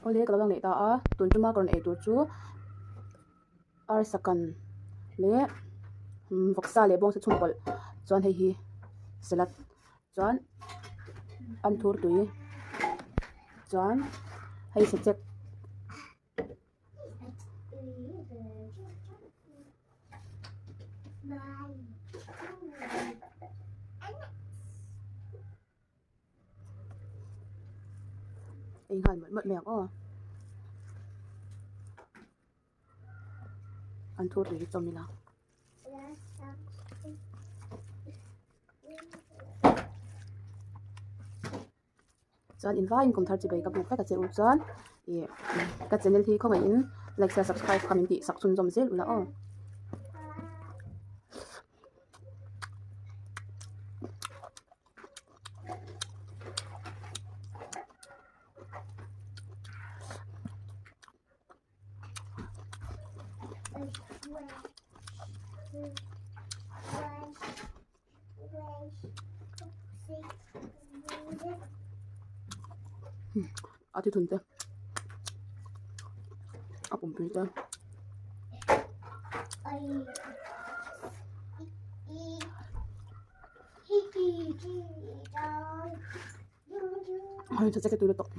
Awle ka lo lang leh ta a, tun tuma ka rawn ei tur chu arsa kan leh vawksa leh bawngsa chhung pawlh chuan hei hi salad chuan anthur tui chuan hei sachek. Ei nghal mawlh mawlh mai ang aw. An thur tui hi chawm ila. Chuan in vaiin kum thar chi bai ka buk vek a che u chuan ih ka channel hi khawngaihin like share subscribe kha min tih sak chhunzawm zel ula aw. A thi thun te a pumpui te. Hei tha che tui lutuk.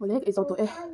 Awle ka ei zo tawh e.